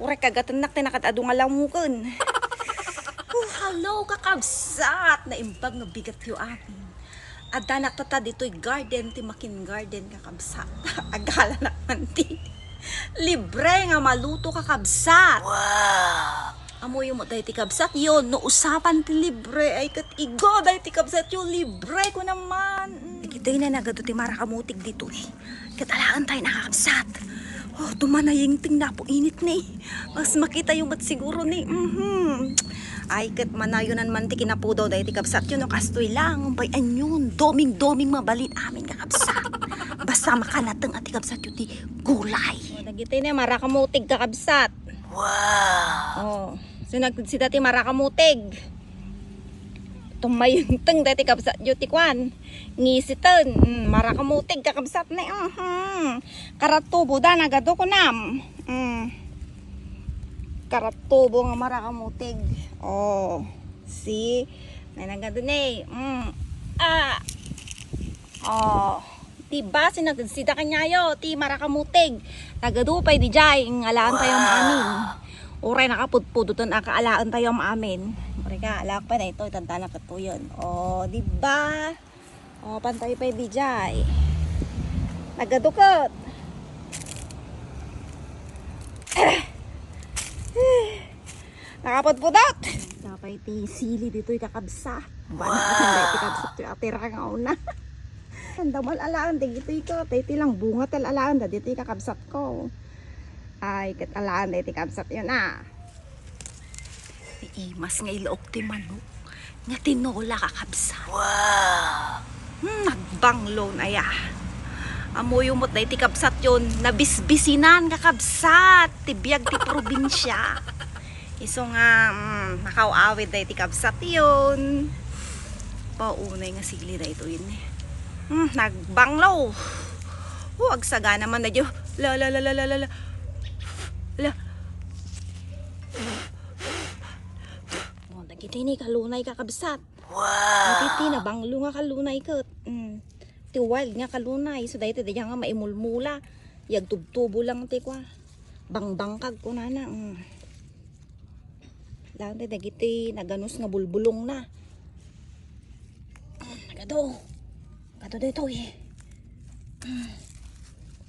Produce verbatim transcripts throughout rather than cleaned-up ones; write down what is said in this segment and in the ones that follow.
Uray kagatennak ti nakaad-adu nga lamuken. Oh, hello, kakabsat! Naimbag nga bigatyo amin. Addanak tatta ditoy garden, ti Makin Garden, kakabsat. Agalanak man ti libre nga maluto, kakabsat. Wow! Amoyo met daytoy, kabsat, yon, no usapan ti libre, ay ket igo daytoy, kabsat, yo, libre ko naman. Mm. Dagitoy na nagadu ti marakamutig ditoy. Ket alaen tayo, nakakabsat. Oh, tumanayingting napo init ni. Mas makita yo met siguro ni. Mhm. Ay, ket manayonan man ti kinapudaw daytoy, kabsat, yo, no kastoy lang. Bay, anyon, doming-doming mabalin amin, kakabsat. Basta makanateng a ti kabsat yo ti gulay. Oh, dagitoy na marakamutig, kakabsat. Wow! Oh, so nagsidayo ti marakamutig. Tumayingting daytoy, kabsat, yo ti kuan. Ngisiten. Mm, marakamutig, kakabsat, ni. Mhm. Karatubo da, nagadu kunam. Mm. Karatubo nga marakamutig. Oh, see? Nay, nagadu ni. Mm. Ah. Oh. Diba, sinag-, sida kanyayo, ti marakamutig. Nagadu pay didiay, nga alaen tayo amin. Uray nakapudpudotan a ka alaen tayo amin. Uray ka, alaak pay daytoy, tanda na katuyon. Oh, diba? Oh, pantay pay didiay. Nagadu ket. Nakapudpudot. Sapay ti sili ditoy, kakabsat. Wow! Bana, ti kabsat, ti atira nga una. Ang damal alaen dagitoy ko. Tay ti lang bunga tal alaen da ditoy, kakabsat ko. Ay, ket alaen daytoy, kabsat, yon, ah. Ti imas nga ilaok ti manok nga tinola, kakabsat. Wow! Hmm, nagbanglo na ya. Amoyo met daytoy, kabsat, yon. Nabisbisinan, kakabsat, ti biag ti probinsia. Isu nga, mm, nakaw-awid daytoy, kabsat, yon. Paunay nga sigli daytoy, eh. Hmm, nagbanglo. Oh, agsagana man na, Diyo. La, la, la, la, la, la, la. La. Oh, dagitoy ni kalunay, kakabsat. Wow! Dagitoy nabanglo nga kalunay ket. Mm. Ti wild nga kalunay. So, daytoy, daytoy nga maimulmula. Yagtubtubo lang ti kua. Bangbangkag kunana. Mm. Lang ti dagiti naganus nga bulbulong na. Mm, nagadu. Nagadu daytoy. Mm.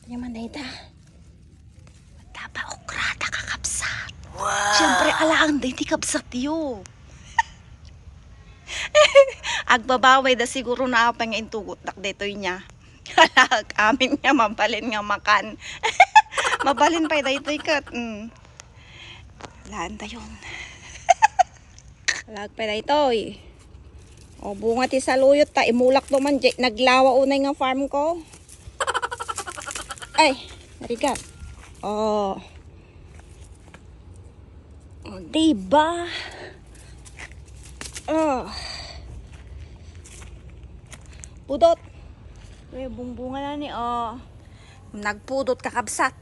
Ania man dayta? Tapa okrata, kakabsat. Wow! Siyempre, alaen daytoy, kabsat, yo. Agbabaway da siguro na apay nga intugotdak daytoy nia. Alaek amin nga mabalin nga makan. Mabalin pay daytoy ket. Mm. Alaen tayon. Alaek pay daytoy. O, bunga ti saluyot ta, imulak to man, jay, naglawa unay nga farm ko. Ay, narigat. Oh. O, diba? Oh. Pudot. Uy, bungbunga na ni, oh. Nagpudot, kakabsat.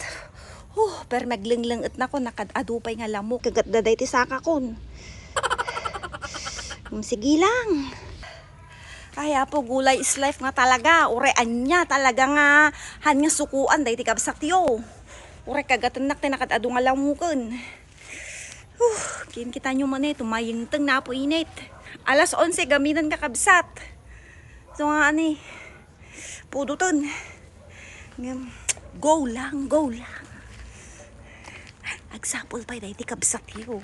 Huh, pero naglengleng-et na ko, nakad-adu pay nga lamok. Kagat daday ti saka kon. Hmm, sige lang. Ay, Apo, gulay is life nga talaga. Uray ania talaga nga han nga sukoan daytoy kabsatyo. Uray kagatennak ti nakad-adu nga lamuken. Huh, kinkitayo man, eh, tumayingteng napo init. Alas onse gaminan, kakabsat. So nga, ani, pudoten. Ngem, go lang, go lang. Agsapol pay daytoy kabsatyo.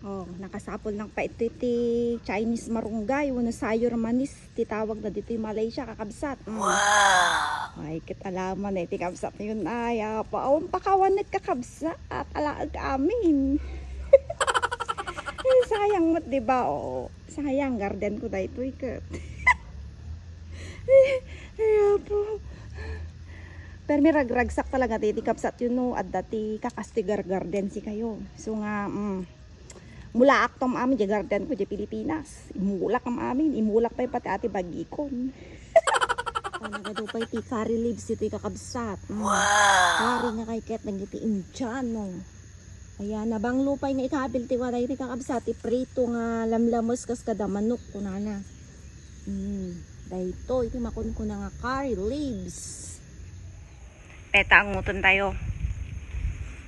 Oh, nakasapol lang pay iti Chinese marunggay, wenno sayur manis ti tawagda ditoy Malaysia, kakabsat. Mm. Wow! Ay, ket alaman, eh, ti kabsatyon. Ay, apa, awan pakawanek, kakabsat. Alaek amin. Eh, sayang met, di ba? Oo. Sayang, garden ko daytoy ket. Ay, apo. Permi ragragsak talaga ti, ti kabsatyo no adda ti kakastigar garden sikayo. So nga, mm, mulaak to amin di garden ko di Pilipinas. Imulak am amin, imulak pay pati ati bagikon. Nagadu pay ti curry leaves iti kakabsat. Mm. Wow! Curry nga kay ket dagiti Indiano. Ayan, nabanglo pay nga ikabil ti waray ti kakabsat, ti prito nga lamlames kas kada manok, kunana. Mm, daytoy ti makunkuna nga curry leaves. Peta, anguton tayo.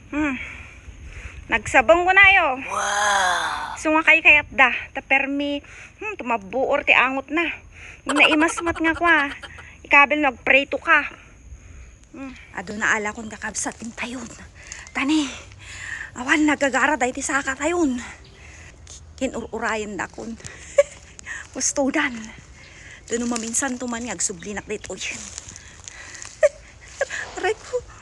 Hmm. Nagsabong ko nayo. Wow! So nga kay kayat da, ta permi, hmm, tumabbuor ti angot na. Naimas met nga kwa, ikabil no agprito ka. Hmm. Adu na alakon kakabsat intayon. Tani, awan nagagara day ti saka tayon. Kinur-urayan dakon. Ustudan. Dano maminsan tuman nga agsublinak ditoy. Aray ko.